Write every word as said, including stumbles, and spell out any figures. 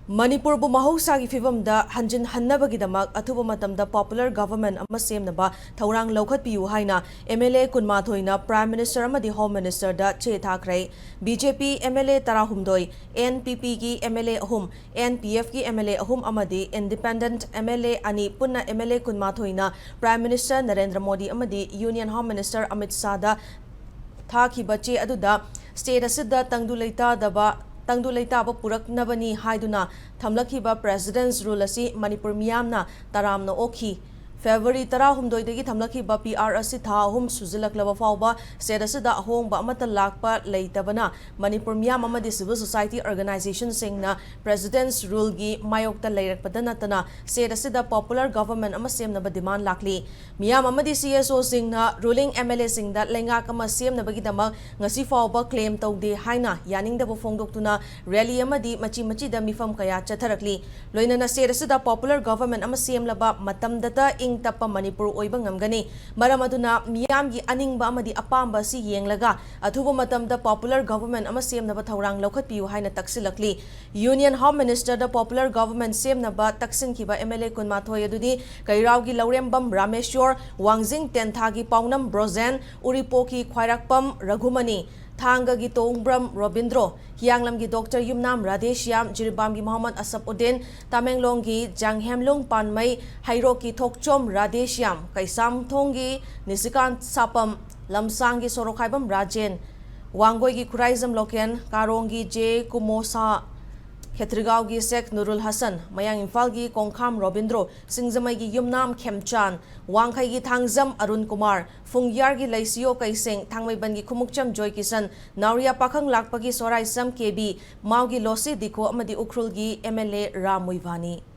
ꯃꯅꯤꯄꯨꯔꯕꯨ ꯃꯍꯧꯁꯥꯒꯤ ꯐꯤꯕꯝꯗ ꯍꯟꯖꯤꯟꯍꯟꯅꯕꯒꯤꯗꯃꯛ ꯑꯊꯨꯕ ꯃꯇꯝꯗ popular government ꯑꯃ ꯁꯦꯝꯅꯕ ꯊꯧꯔꯥꯡ ꯂꯧꯈꯠꯄꯤꯌꯨ ꯍꯥꯏꯅ M L A ꯀꯨꯟꯃꯥꯊꯣꯏꯅ Prime Minister ꯑꯃꯗꯤ Home Minister ꯗ ꯆꯦ ꯊꯥꯈ꯭ꯔꯦ꯫ B J P M L A ꯇꯔꯥꯍꯨꯝꯗꯣꯏ, N P P ꯒꯤ M L A ꯑꯍꯨꯝ, N P F ꯀꯤ M L A ꯑꯍꯨꯝ ꯑꯃꯗꯤ independent M L A ꯑꯅꯤ ꯄꯨꯟꯅ M L A ꯀꯨꯟꯃꯥꯊꯣꯏꯅ Prime Minister Narendra Modi ꯑꯃꯗꯤ Union Home Minister ꯑꯃꯤꯠ ꯁꯥꯍꯗ ꯊꯥꯈꯤꯕ ꯆꯦ ꯑꯗꯨꯗ state ꯑꯁꯤꯗ ꯇꯪꯗꯨ ꯂꯩꯇꯥꯗꯕ, ꯇꯪꯗꯨ ꯂꯩꯇꯥꯕ ꯄꯨꯔꯛꯅꯕꯅꯤ ꯍꯥꯏꯗꯨꯅ ꯊꯝꯂꯛꯈꯤꯕ President's Rule ꯑꯁꯤ ꯃꯅꯤꯄꯨꯔ ꯃꯤꯌꯥꯝꯅ ꯇꯔꯥꯝꯅ ꯑꯣꯛꯈꯤ꯫ February ꯇꯔꯥꯍꯨꯝꯗꯣꯏꯗꯒꯤ ꯊꯝꯂꯛꯈꯤꯕ P R ꯑꯁꯤ ꯊꯥ ꯑꯍꯨꯝ ꯁꯨꯖꯤꯜꯂꯛꯂꯕ ꯐꯥꯎꯕ state ꯑꯁꯤꯗ ꯑꯍꯣꯡꯕ ꯑꯃꯠꯇ ꯂꯥꯛꯄ ꯂꯩꯇꯕꯅ ꯃꯅꯤꯄꯨꯔ ꯃꯤꯌꯥꯝ ꯑꯃꯗꯤ civil society organizationꯁꯤꯡꯅ President's Ruleꯒꯤ ꯃꯥꯌꯣꯛꯇ ꯂꯩꯔꯛꯄꯗ ꯅꯠꯇꯅ state ꯑꯁꯤꯗ popular government ꯑꯃ ꯁꯦꯝꯅꯕ demand ꯂꯥꯛꯂꯤ꯫ ꯃꯤꯌꯥꯝ ꯑꯃꯗꯤ C S Oꯁꯤꯡꯅ ruling M L Aꯁꯤꯡꯗ ꯂꯩꯉꯥꯛ ꯑꯃ ꯁꯦꯝꯅꯕꯒꯤꯗꯃꯛ ꯉꯁꯤ ꯐꯥꯎꯕ claim ꯇꯧꯗꯦ ꯍꯥꯏꯅ ꯌꯥꯅꯤꯡꯗꯕ ꯐꯣꯡꯗꯣꯛꯇꯨꯅ rally ꯑꯃꯗꯤ ꯃꯆꯤ ꯃꯆꯤꯗ ꯃꯤꯐꯝ ꯀꯌꯥ ꯆꯠꯊꯔꯛꯂꯤ꯫ ꯂꯣꯏꯅꯅ state ꯑꯁꯤꯗ popular government ꯑꯃ ꯁꯦꯝꯂꯕ ꯃꯇꯝꯗꯇ ꯏꯪ ꯇꯞꯄ ꯃꯅꯤꯄꯨꯔ ꯑꯣꯏꯕ ꯉꯝꯒꯅꯤ꯫ ꯃꯔꯝ ꯑꯗꯨꯅ ꯃꯤꯌꯥꯝꯒꯤ ꯑꯅꯤꯡꯕ ꯑꯃꯗꯤ ꯑꯄꯥꯝꯕ ꯑꯁꯤ ꯌꯦꯡꯂꯒ ꯑꯊꯨꯕ ꯃꯇꯝꯗ popular government ꯑꯃ ꯁꯦꯝꯅꯕ ꯊꯧꯔꯥꯡ ꯂꯧꯈꯠꯄꯤꯌꯨ ꯍꯥꯏꯅ ꯇꯛꯁꯤꯜꯂꯛꯂꯤ꯫ Union Home Ministerꯗ popular government ꯁꯦꯝꯅꯕ ꯇꯛꯁꯤꯟꯈꯤꯕ M L A ꯀꯨꯟꯃꯥꯊꯣꯏ ꯑꯗꯨꯗꯤ ꯀꯩꯔꯥꯎꯒꯤ ꯂꯧꯔꯦꯝꯕꯝ ꯔꯥꯃꯦꯁꯣꯔ, ꯋꯥꯡꯖꯤꯡ ꯇꯦꯟꯊꯥꯒꯤ ꯄꯥꯎꯅꯝ ꯕ꯭ꯔꯣꯖꯦꯟ, ꯎꯔꯤꯄꯣꯛꯀꯤ ꯈ꯭ꯋꯥꯏꯔꯥꯛꯄꯝ ꯔꯘꯨꯃꯅꯤ, ꯊꯥꯡꯒꯒꯤ ꯇꯣꯡꯕ꯭ꯔꯝ ꯔꯣꯕꯤꯟꯗ꯭ꯔꯣ, ꯍꯤꯌꯥꯡꯂꯝꯒꯤ Doctor ꯌꯨꯝꯅꯥꯝ ꯔꯥꯙꯦꯁ꯭ꯌꯥꯝ, ꯖꯤꯔꯤꯕꯥꯝꯒꯤ ꯃꯣꯍꯝꯃꯗ ꯑꯁꯐ ꯎꯗꯤꯟ, ꯇꯃꯦꯡꯂꯣꯡꯒꯤ ꯖꯥꯡꯍꯦꯝꯂꯨꯡ ꯄꯥꯟꯃꯩ, ꯍꯩꯔꯣꯛꯀꯤ ꯊꯣꯛꯆꯣꯝ ꯔꯥꯙꯦꯁ꯭ꯌꯥꯝ, ꯀꯩꯁꯥꯝꯊꯣꯡꯒꯤ ꯅꯤꯁꯤꯀꯥꯟ ꯁꯥꯄꯝ, ꯂꯝꯁꯥꯡꯒꯤ ꯁꯣꯔꯣꯛꯈꯥꯏꯕꯝ ꯔꯥꯖꯦꯟ, ꯋꯥꯡꯒꯣꯏꯒꯤ ꯈꯨꯔꯥꯏꯖꯝ ꯂꯣꯀꯦꯟ, ꯀꯥꯔꯣꯡꯒꯤ ꯖꯦ ꯀꯨꯃꯣꯁꯥ, ꯈꯦꯇ꯭ꯔꯤꯒꯥꯎꯒꯤ ꯁꯦꯈ ꯅꯨꯔꯨꯜ ꯍꯁꯟ, ꯃꯌꯥꯡ ꯏꯝꯐꯥꯜꯒꯤ ꯀꯣꯡꯈꯥꯝ ꯔꯣꯕꯤꯟꯗ꯭ꯔꯣ, ꯁꯤꯡꯖꯃꯩꯒꯤ ꯌꯨꯝꯅꯥꯝ ꯈꯦꯝꯆꯥꯟ, ꯋꯥꯡꯈꯩꯒꯤ ꯊꯥꯡꯖꯝ ꯑꯔꯨꯟ ꯀꯨꯃꯥꯔ, ꯐꯨꯡꯌꯥꯔꯒꯤ ꯂꯩꯁꯤꯌꯣ ꯀꯩꯁꯦꯡ, ꯊꯥꯡꯃꯩꯕꯟꯒꯤ ꯈꯨꯃꯨꯛꯆꯝ ꯖꯣꯏ ꯀꯤꯁꯟ, ꯅꯥꯎꯔꯤꯌꯥ ꯄꯥꯈꯪ ꯂꯥꯛꯄꯒꯤ ꯁꯣꯔꯥꯏꯁꯝ ꯀꯦ ꯕꯤ, ꯃꯥꯎꯒꯤ ꯂꯣꯁꯤ ꯗꯤꯈꯣ ꯑꯃꯗꯤ ꯎꯈ꯭ꯔꯨꯜꯒꯤ M L A ꯔꯥꯝ ꯃꯨꯏꯚꯥꯅꯤ꯫